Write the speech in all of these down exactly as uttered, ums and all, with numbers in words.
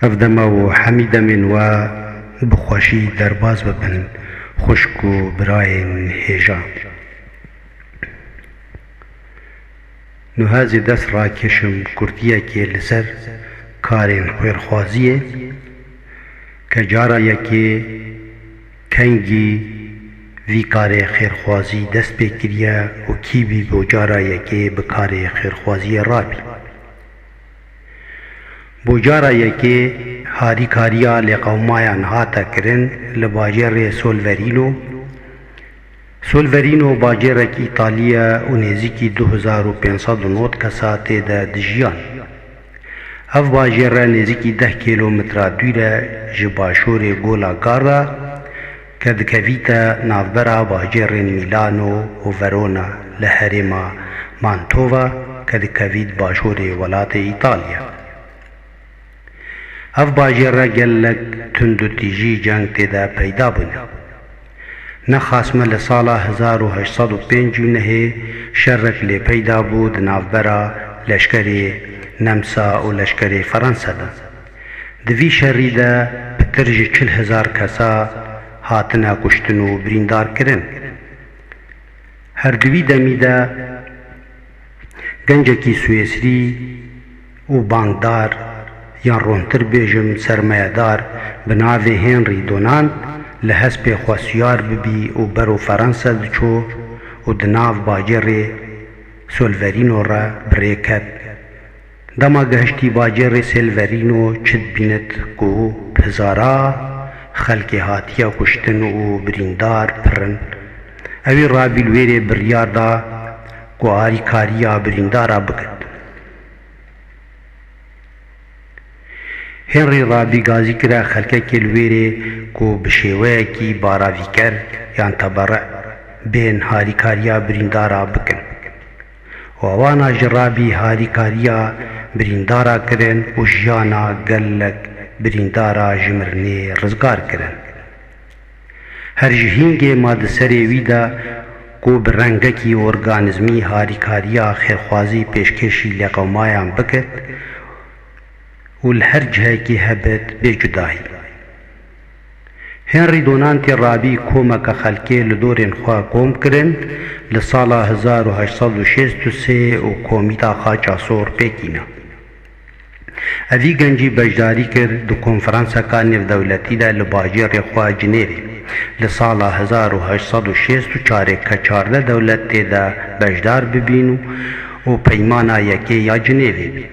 Ev dema û hemî demên we bi xweşî derbas bibin, xwişk û birayên hêja. Niha ez ê dest rakêşim kurtiyekê li ser karên xêrxwaziyê, ke cara yekê kengî vî karê xêrxwazî dest pê kiriye û kî bî bo cara yekê bi karê xêrxwaziyê rabî. Bo cara yekê harîkariya lêqewmayan hate kirin li bajêrê Solverîno. Solverîno bajêrek Îtalî ye û nêzîkî du hezar û pênc sed û nod kesa tê de dijiyan. Ev bajêre nêzîkî deh kîlometra dûr e ji başûrê Gola Garda, ke dikevîte navbera bajêrên Mîlano û Verona li herêma Mantova, ke dikevît başûrê welatê Îtalya. Ev bajêre gelek tundûtîjî ceng tê de peyda bûne. Nexasme li sala hezar û heşt sed û pêncî û nehê şerek lê peyda bû di navbera leşkerê Nemsa û leşkerê Ferensa de. Di vî şerî de pitir ji çil hezar kesa hatine kuştin û birîndar kirin. Her di wî demî de gencekî Swêsrî û bankdar, yan rontir bêjim sermayedar, bi navê Henry Dunant li hespê xwe siyar bibî û bero Ferensa diçû û di nav bajêrê Solverîno re bi rê ket. Dema gehiştî bajêrê Solverîno, çi dibînit ku bi hezara xelkê hatiye kuştin û birîndar pir in. Ewî rabî li wêrê biryar da ku harîkariya birîndara bikit. Henry rabî gazî kire xelkekê li wêrê ku bi şêweyekî baravîker yan tebere bên harîkariya birîndara bikin. Û ewana ji rabî harîkariya birîndara kirin û jiyana gelek birîndara ji mirinê rizgar kirin. Her ji hîngê ma di serê wî de ku bi rengekî organîzmî harîkariya xêrxwazî pêşkêşî lêqewmayan bikit û li her cihekî hebit bê cudahî. Henry Donantê rabî komeke xelkê li dorên xwe kom kirin, li sala hezar û heşt sed û şêst û sê û komîta Xaça Sor pêk îna. Evî gencî beşdarî kir di konferanseka nêvdewletî de li bajêrê xwe Cinêvê. Li sala hezar û heşt sed û şêst û çarê ke çardeh dewlet tê de beşdar bibîn û, û peymana yekê ya Cinêvê bî.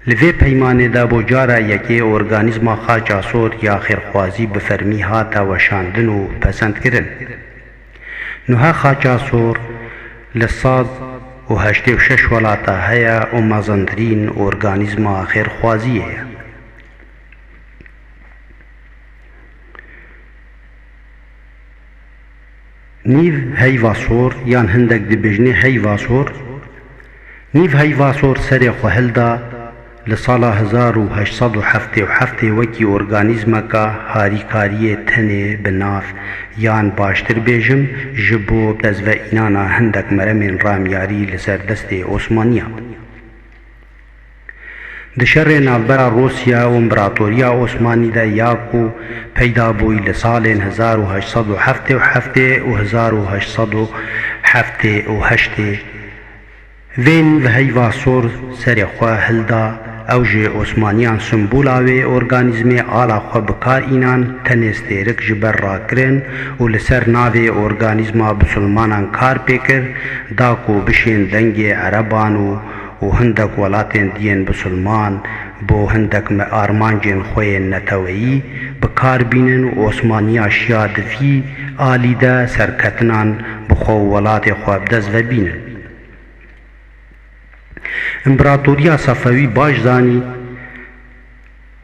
Li vê peymanê de bo cara yekê organîzma Xaça Sor ya xêrxwazî bi fermî hate weşandin û pesendkirin. Niha Xaça Sor li sed û heştê û şeş welata heye û mezintirîn organîzma xêrxwaziyê ye. Nîv heyva sor, yan hindek dibêjinê heyva sor, nîv heyva sor serê xwe hilda, li sala hezar û heşt sed û heftê û heftê wekî organîzmeka harîkariyê tenê bi nav, yan baştir bêjim, ji bo dezveînana hindek meremên ramyarî li ser destê Osmaniyan. Di şerê navbera Rûsya û Împaratoriya Osmanî de ya ku peyda bûyî li salên hezar û heşt sed û heftê û heftê û hezar û heşt sed û heftê û heştê, vê nîv heyva sor serê xwe hilda, ew ji Osmaniyan simbola wê organîzmê ala xwe bi kar înan, tenê stêrik ji ber rakirin û li ser navê organîzma bisilmanan kar pê kir, da ku bişên dengê ereban û û hindek welatên diyên bisilman bo hindek me armancên xwe yên neteweyî bi kar bînin û Osmaniya şiya di vî alî de serketinan bi xwe û welatê xwe bi dest ve bînin. Împaratoriya Sefewî baş zanî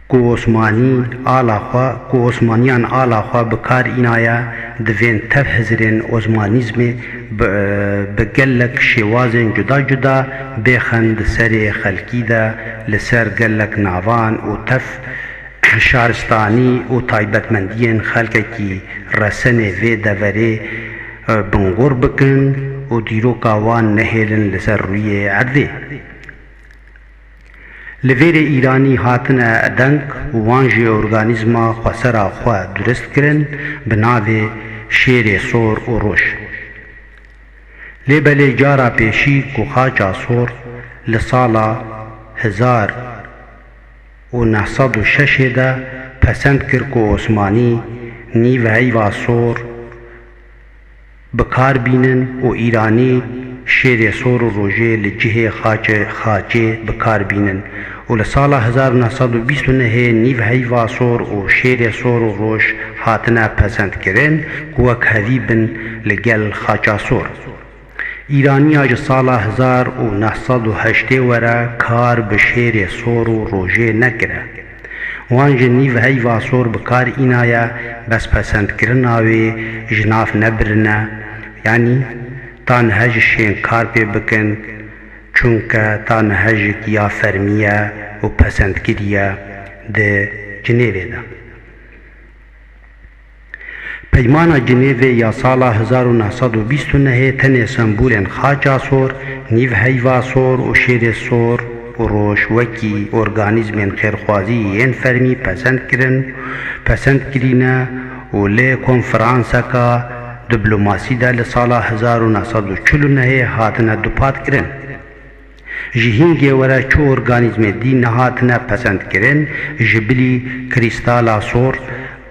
ku Osmanî ala xwe, ku Osmaniyan ala xwe bi kar înaye, divên tev hizirên Osmanîzmê bi, bi gelek şêwazên cuda cuda bêxin di serê xelkî de li ser gelek navan û tev şaristanî û taybetmendiyên xelkekî resenê vê deverê, e, bingur bikin û dîroka wan nehêlin li ser rûyê erdê. Li vêrê Îranî hatine deng û wan jî organîzma xwesera xwe durist kirin bi navê Şêrê Sor û Roj. Lê belê cara pêşî ku xaça sor li sala hezar û neh sed û şeşê de pesend kir ku Osmanî nîv heyva sor bi kar bînin û Îranî şêrê sor û rojê li cihê xaçê, xaçê bi kar bînin û li sala hezar û neh sed û bîst û nehê nîv heyva sor û şêrê sor û roj hatine pesendkirin ku wekhevî bin li gel xaça sor. Îraniya ji sala hezar û neh sed û heştê were kar bi şêrê sor û rojê nekire. Wan ji nîv heyva sor bi kar înaye, bes pesendkirina wê ji nav nebirine, yanî ta nihe ji şên kar pê bikin, çunke ta nihe jik ya fermî ye û pesendkirî ye di Cinêvê de. Peymana Cinêvê ya sala hezar û neh sed û bîst û nehê tenê sembolên xaça sor, nîv heyva sor û şêrê sor û roj wekî organîzmên xêrxwazî yên fermî pesend kirin, pesend kirîne û lê konferanseka diplomasî de li sala hezar û neh sed û çil û nehê hatine dupat kirin. Ji hîngê were çi organîzmê dî nehatine pesendkirin, ji bilî krîstala sor,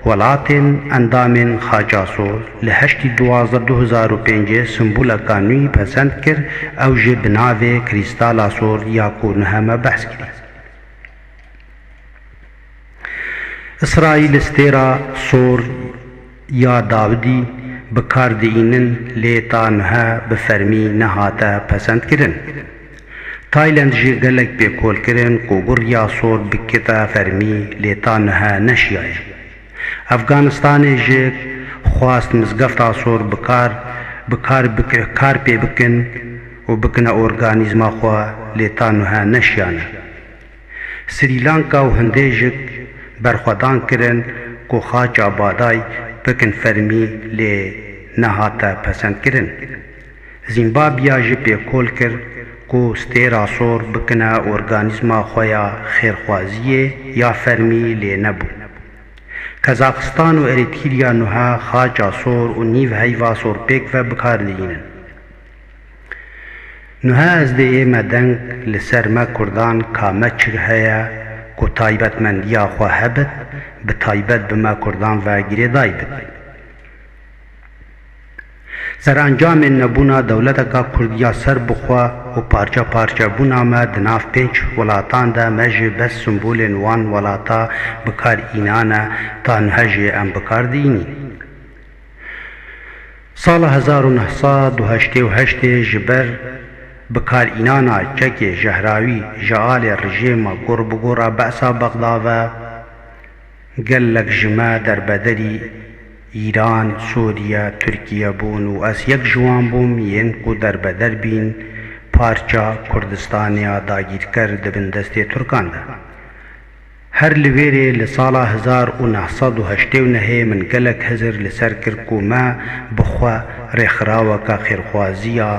welatên endamên xaça sor li heştî duwazdeh du hezar û pêncê simboleka nû pesend kir, ew jî bi navê krîstala sor ya ku niha me behs kirî. Îsraîl stêra sor ya Dawidî bi kar diînin, lê ta niha bi fermî nehate pesendkirin. Tayland jî gelek pêkol kirin ku gurya sor bikite fermî, lê ta niha neşiyaye. Efganistanê jî xwast mizgefta sor bi kar, bi kar bik-, kar pê bikin û bikine organîzma xwe, lê ta niha neşiyane. Srî Lanka û Hindê jî berxwedan kirin ku xaça Badayî bikin fermî, lê nehate pesendkirin. Zîmbabya jî pêkol kir ku stêra sor bikine organîzma xwe ya xêrxwaziyê ya fermî, lê nebû. Kazaxistan û Eritîrya nuha xaça sor û nîv heyva sor pêk ve bi kar dihînin. Nuha ez dê ê me deng li ser me Kurdan ka me çi heye ku taybetmendiya xwe hebit, bi taybet bi me Kurdan ve girêdayî bit. Serencamên nebûna dewleteka Kurdiya serbixwe û parçe parçe bûna me di nav pênc welatan de me ji bes simbolên wan welata bi kar înane, ta nuhe jî em bi kar diînîn. Sala hezar û neh sed û heştê û heştê ji ber bikarînana çekê Jehrawî ji alê rijêma gor bi gora Be'sa Bexda ve gelek ji me derbederî Îran, Sûriye, Tirkiye bûn û ez yek ji wan bûm yên ku derbeder bîn parça Kurdistanê ya dagîrker di bin destê Tirkan de. Her li wêrê li sala hezar û neh sed û heştê û nehê min gelek hizir li ser kir ku me bi xwe rêxiraweke xêrxwaziya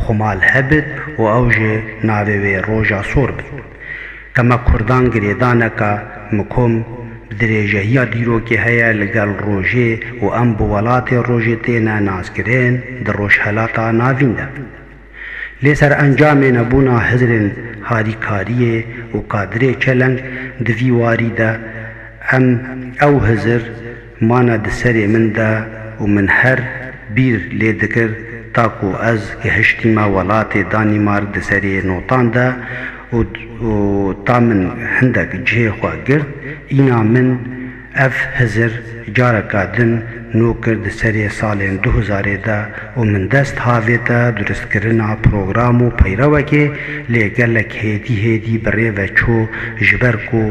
xumal hebit û ew jî navê wê Roja Sor bit. Ke me Kurdan girêdaneke mikom bi dirêjehiya dîrokê heye li gel rojê û em bi welatê rojê têne naskirin di Rojhelata Navîn de. Lê serencamê nebûna hizrên harîkariyê û kadirê çeleng di vî warî de em ew hizir mane di serê min de û min her bîr lê dikir ta ku ez gihiştîme welatê Danîmark di serê notan de û, û ta min hindek cihê xwe girt, îna min ev hizir careka din nû kir di serê salên du hezarê de û min dest havête duristkirina program û peyrewekê, lê gelek hêdî hêdî bi rê ve çû, ji ber ku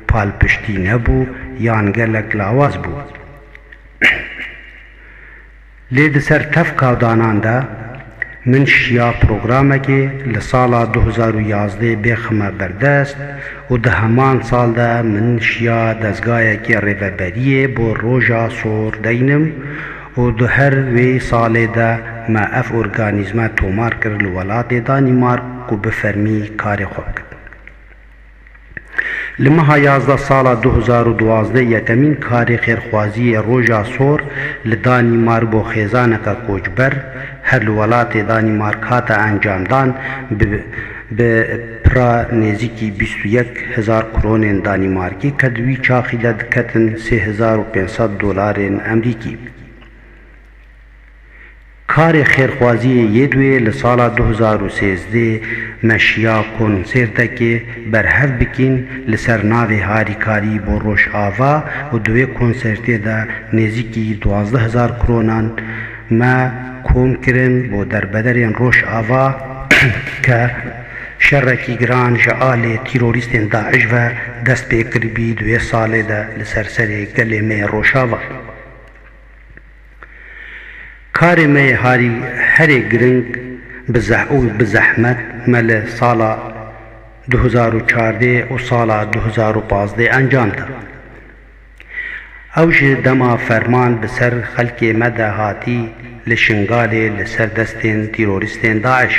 palpiştî nebû yan gelek lawaz bû. Lê di ser tevka danan de min şiya programekê li sala du hezar û yazdeh bêxime berdest û di heman sal de min şiya dezgayekê rêveberiyê bo Roja Sor deynim û di her wê salê de me ev organîzme tomar kir li welatê Danîmark ku bi fermî karê xwe bikin. Li meha yazdeh sala du hezar û duwazdeh yekemîn karê xêrxwaziyê Roja Sor li Danîmark bo xêzaneke koçber her li welatê Danîmark hate encamdan, bi, bi pira nêzîkî bîst û yek hezar kronên Danîmarkî ke di wî çaxî de diketin sê hezar û pênc sed dolarên Emerîkî. Karê xêrxwaziyê yê duê li sala du hezar û sêzdeh me şiya konsertekê berhev bikîn li ser navê Harîkarî bo Rojava û di wê konsertê de nêzîkî duwazdeh hezar kronan me kom kirin bo derbederên Rojava ke şerekî giran ji alê tîrorîstên DAIŞ ve dest pê kiribî di wê salê de li ser serê gelê me yê Rojava. Karê me yê harî herê giring bi zeh-, û bi zehmet me li sala du hezar û çardeh û sala du hezar û pazdeh encam da. Ew ji dema ferman bi ser xelkê me de hatî li Şingalê li ser destên tîrorîstên DAIŞ.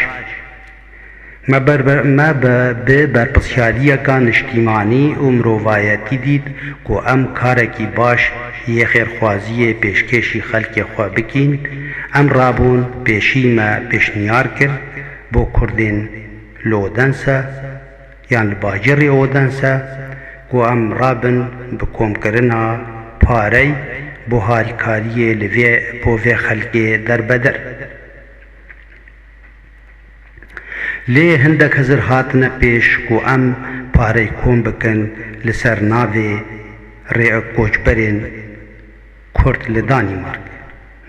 Me ber-, me bi, bi berpirsiyariyeka niştîmanî û mirovayetî dît ku em karekî baş yê xêrxwaziyê pêşkêşî xelkê xwe bikîn. Em rabûn pêşî me pêşniyar kir bo Kurdên li Odense yan li bajêrê Odense ku em rabin bi komkirina parey bo harîkariyê li vê, bo vê xelkê derbeder. Lê hindek hizir hatine pêş ku em parey kom bikin li ser navê rê-, koçberên Kurd li Danîmark.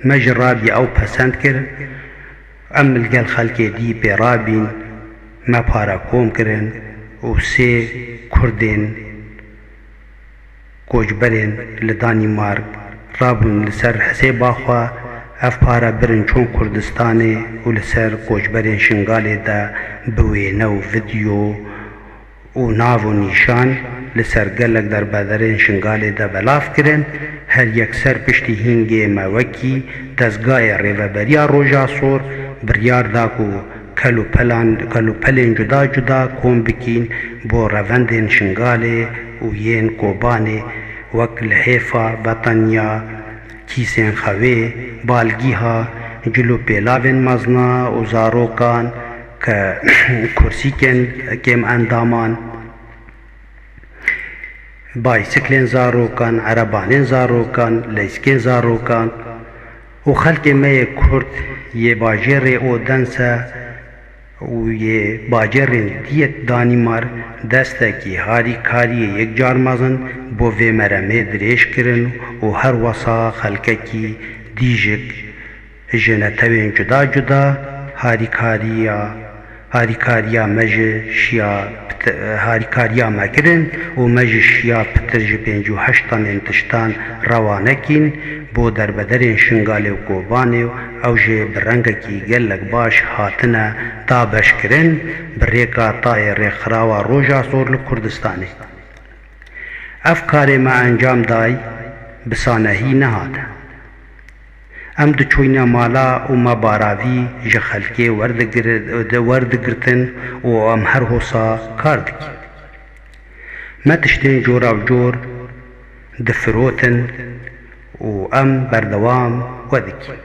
Me ji rabî ew pesend kir. Em li gel xelkê dî pê rabîn, me para kom kirin û sê Kurdên koçberên li Danîmark rabûn li ser hesêba xwe, ev para birin çûn Kurdistanê û li ser koçberên Şingalê de bi wêne û vîdeo û nav û nîşan li ser gelek derbederên Şingalê de belav kirin. Her yekser piştî hîngê me wekî dezgayê Rêveberiya Roja Sor biryar da ku kel û pelan, kel û pelên cuda cuda kom bikîn bo revendên Şingalê û yên Kobanê, wek lihêfa, betaniya, kîsên xewê, balgîha, cil û pêlavên mezna û zarokan ke kursîkên kêm endaman, baysiklên zarokan, erebanên zarokan, leyskên zarokan û xelkê me yê Kurd yê bajêrê Odense û yê bajêrên dî yê Danîmark destekî harîkariyê yekcar mezin bo vê meremê dirêj kirin û her wesa xelkekî dî jî ji netewên cuda cuda harîkariya, harîkariya me ji şiya pit-, harîkariya me kirin û me ji şiya pitir ji pêncî û heşt tanên tiştan rewane kîn bo derbederên Şingalê û Kobanê û ew jî bi rengekî gelek baş hatine dabeşkirin bi rêka tayê Rêkxirawa Roja Sor li Kurdistanê. Ev karê me encam day, bi sanehî nehate. Em diçûyne mala û me baravî ji xelkê werdigir-, werdigirtin û em her hosa kar dikîn. Me tiştên cora bi cor difirotin û em berdewam we dikîn.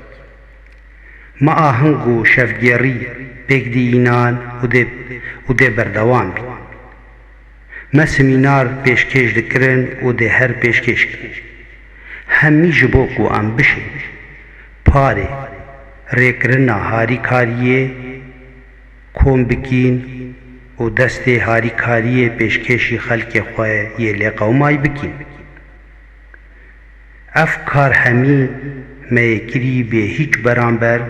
Me aheng û şevgêrî pêk dî înan û dê, û dê berdewam bîn. Me semînar pêşkêş dikirin û dê her pêşkêş kin. Hemî ji bo ku em bişên parê rêkirina harîkariyê kom bikîn û destê harîkariyê pêşkêşî xelkê xwe yê lêqewmayî bikîn. Ev kar hemî me yê kirî bê hîç beramber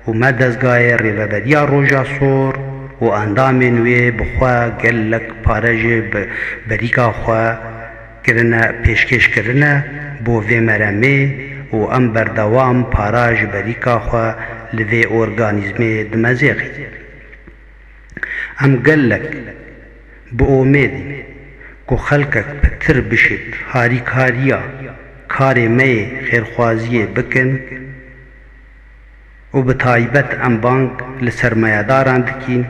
û me dezgayê Rêveberiya Roja Sor û endamên wê bi xwe gelek pare jî bi berîka xwe kirine, pêşkêş kirine bo vê meremê û em berdewam para ji berîka xwe li vê organîzmê dimezêxîn. Em gelek bi omêd in ku xelkek pitir bişêt harîkariya karê me yê xêrxwaziyê bikin û bi taybet em bang li sermayedaran dikîn,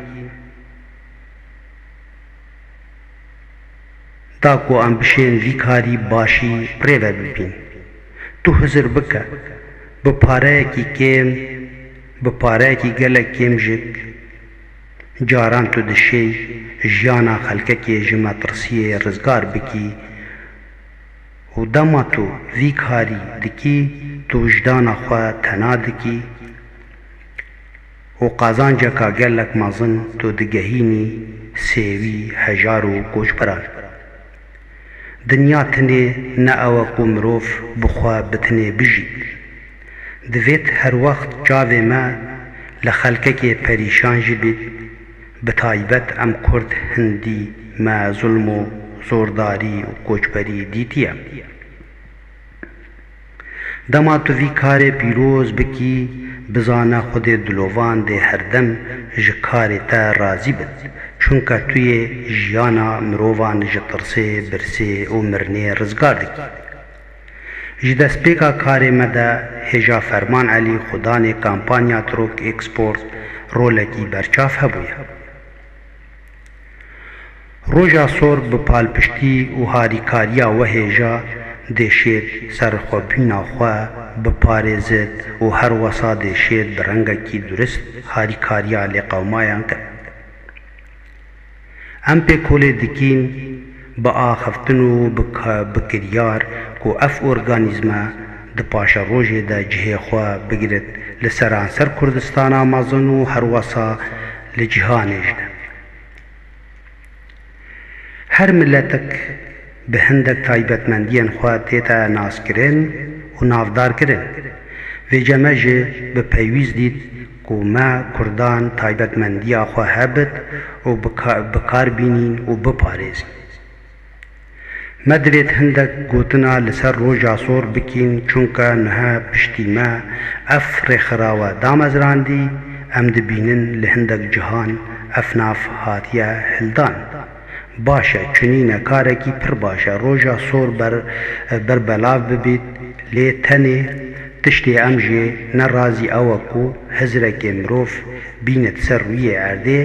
Ta ku em bişên vî karî başî rê ve bibîn. Tu hizir bike, bi pareyekî kêm, bi pareyekî gelek kêm jî caran tu dişêy jiyana xelkekê ji metirsiyê rizgar bikî û dema tu vî karî dikî, tu wijdana xwe tena dikî û qazanceka gelek mezin tu digehînî sêwî hejar û koçberan. Dinya tinê ne ew e ku mirov bi xwe bi tinê bijî. Divêt her wext çavê me li xelkekê perîşan jî bît, bi taybet em Kurd hindî me zulm û zordarî û koçberî dîtiye. Dema tu vî karê pîroz bikî, bizane Xwedê dilovan dê herdem ji karê te razî bit. Çunke tu yê jiyana mirovan ji tirsê, birsê û mirinê rizgar dikî. Ji destpêka karê me de hêja Ferman Elî xudanê kampanya Truck Export rolekî berçav hebûye. Roja sor bi palpiştî û harîkariya we hêja dê şêt serxwebûna xwe biparêzit û her wesa dê şêt bi rengekî durist harîkariya lêqewmayan kir. Em pêkolê dikîn bi axiftin û bi ka-, bi kiryar ku ev organîzme di paşerojê de cihê xwe bigirit li seranser Kurdistana mezin û her wesa li cîhanê jî de. Her miletek bi hindek taybetmendiyên xwe tête naskirin û navdarkirin. Vêce me jî bi pêwîst dît ku me Kurdan taybetmendiya xwe hebit û bi ka-, bi kar bînîn û biparêzîn. Me divêt hindek gotina li ser roja sor bikîn, çunke niha piştî me ev rêxirawe damezrandî, em dibînin li hindek cihan ev nav hatiye hildan. Baş e, çi nîne, karekî pir baş e roja sor ber, berbelav bibît, lê tenê tiştê em jê nerazî ew e ku hizrekê mirov bînit ser rûyê erdê,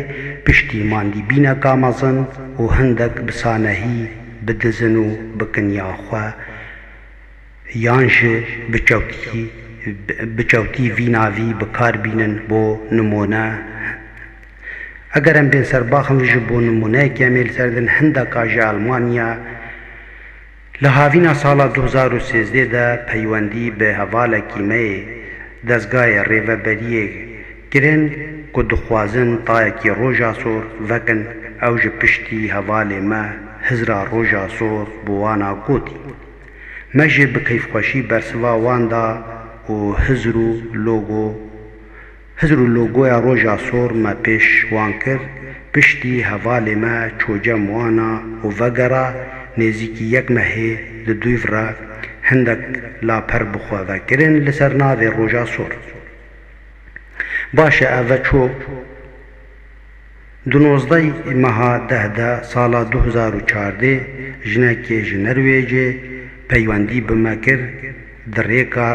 piştî mandîbîneka mezin û hindek bi sanehî bidizin û bikin ya xwe, yan jî bi çewtî, bi çewtî vî navî bi kar bînin. Bo nimûne, eger em bên ser baxin, ji bo nimûneyekê em ê li ser din, hindeka ji Elmanya li havîna sala du hezar û sêzdeh de peywendî bi hevalekî me yê dezgayê rêveberiyê kirin ku dixwazin tayekî roja sor vekin, ew ji piştî hevalê me hizra roja sor bi wana gotî. Me jî bi keyfxweşî bersiva wan da û hizr û logo, hizr û logoya roja sor me pêş wan kir. Piştî hevalê me çû cem wana û vegera, nêzîkî yek mehê li dûv re hindek laper bi xwe ve kirin li ser navê roja sor. Baş e, ev e ço. Di nozdeh meha deh de sala du hezar û çardeh jinekê ji Nerwêcê peywendî bi me kir, di rêka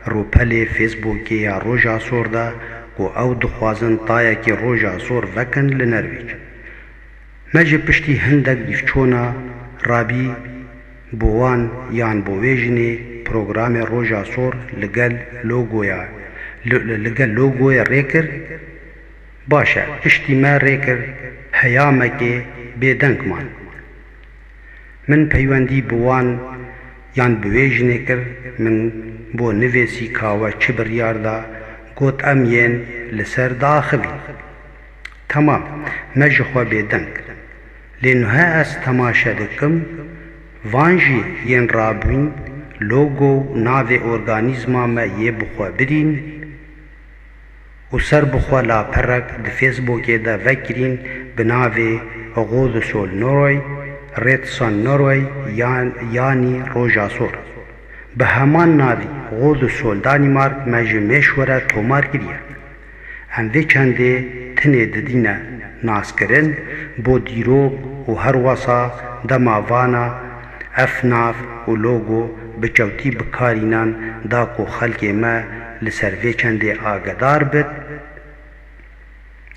rûpelê Facebookê ya Roja Sor de ku ew dixwazin tayekî Roja Sor vekin li Nerwêc. Me jî piştî hindek dîvçona rabî bo wan yan bo wê jinê programê Roja Sor li gel logoya, li, li, li gel logoyê rê kir. Baş e, piştî me rê kir, heyamekê bêdeng man. Min peywendî bi wan yan bi wê jinê kir, min bo nivêsî ka we çi biryar da, got, em yên li ser diaxivîn. Temam, me ji xwe bêdeng. Lê niha ez temaşe dikim, van jî yên rabûn logo û navê organîzma me yê bi xwe birîn û ser bi xwe laperek di Facebookê de vekirîn bi navê Godesol Norway, Red Sun Norway yan, yanî Roja Sor. Bi heman navî Godesol Danimark me ji mêşwere tomar kiriye. Em vê çendê tinê didîne naskirin bo dîrok û her wesa dema vana ev nav û logo bi çewtî bikarînan da ku xelkê me li ser vê çendê agedar bit,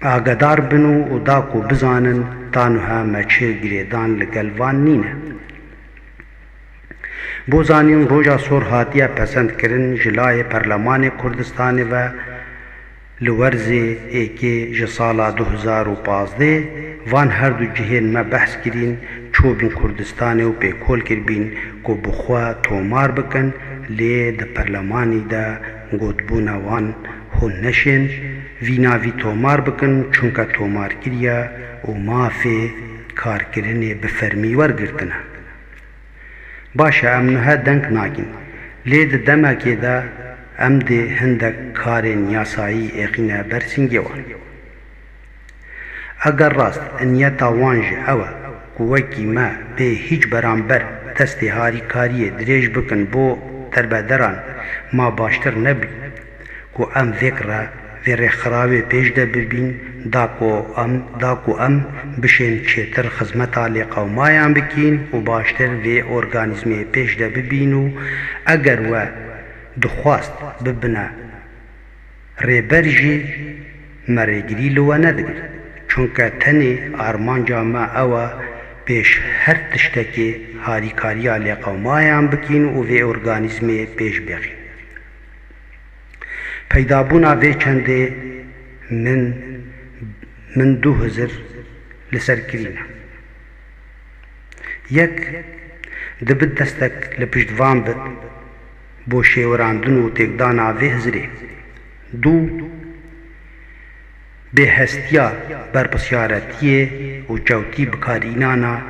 agedar bin û, û da ku bizanin ta niha me çi girêdan li gel van nîne. Bo zanîn, Roja Sor hatiye pesendkirin ji layê Perlemanê Kurdistanê ve li werzê êkê ji sala du hezar û pazdeh. Van her du cihên me behs kirîn, çûbîn Kurdistanê û pêkol kirbîn ku bi xwe tomar bikin, lê di perlemanî de gotbûna wan hûn neşên vî navî tomar bikin, çunke tomarkiriye û mafê karkirinê bi fermî wergirtine. Baş e, em niha deng nakîn, lê di demekê de em dê hindek karên yasayî êxîne ber sîngê wan. Eger rast niyeta wan jî ew e ku wekî me bê hîç beramber destê harîkariyê dirêj bikin bo derbederan, ma baştir nebî ku em vêk re vê rêxirawê pêş de bibîn, da ku em, da ku em bişên çêtir xizmeta lêqewmayan bikîn û baştir vê organîzmê pêş de bibîn û eger we dixwast bibine rêber jî, me rêgirî li we nedigirt. Çunke tenê armanca me ew e pêş her tiştekê harîkariya lêqewmayan bikîn û vê organîzmê pêş bêxîn. Peydabûna vê çendê min, min du hizir li ser kirîne. Yek, dibe destek li pişt van bit bo şêwirandin û têkdana vê hizirê. Du, bêhestiya berpirsiyaretiyê û çewtî bikarînana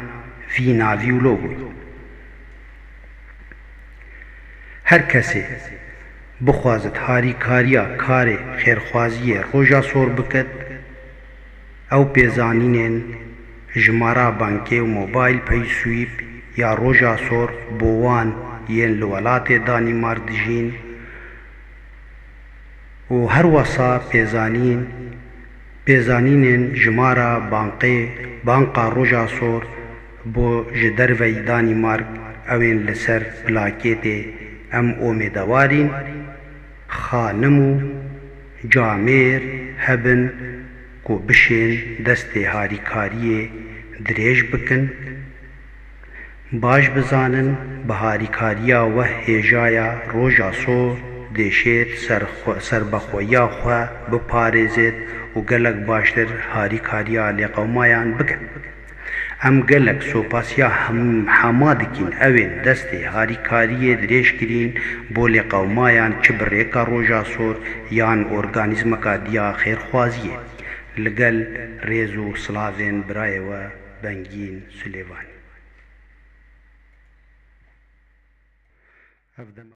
vî navî û logoyî. Her kesê bixwazit harîkariya karê xêrxwaziyê Roja Sor bikit, ew pêzanînên jimara bankê û mobile pay sweep ya Roja Sor bo wan yên li welatê Danîmark dijîn û her wesa pêzanîn, pêzanînên jimara banqê, banqa Roja Sor bo ji derveyî Danîmark, ew ên li ser plakêtê Em Omêdewar in, xanim û camêr hebin ku bişên destê harîkariyê dirêj bikin. Baş bizanin, bi harîkariya we hêjaya Roja Sor dêşêt ser xwe, serbexweyiya xwe biparêzêt û gelek baştir harîkariya lêqewmayan bikin. Em gelek sopasiya hem, hema dikîn ewên destê harîkariyê dirêj kirîn bo lêqewmayan, çi bi rêka Roja Sor yan organîzmeka diya xêrxwaziyê. Li gel rêz û silavên birayê we Bengîn Sulêvanî. Ev dema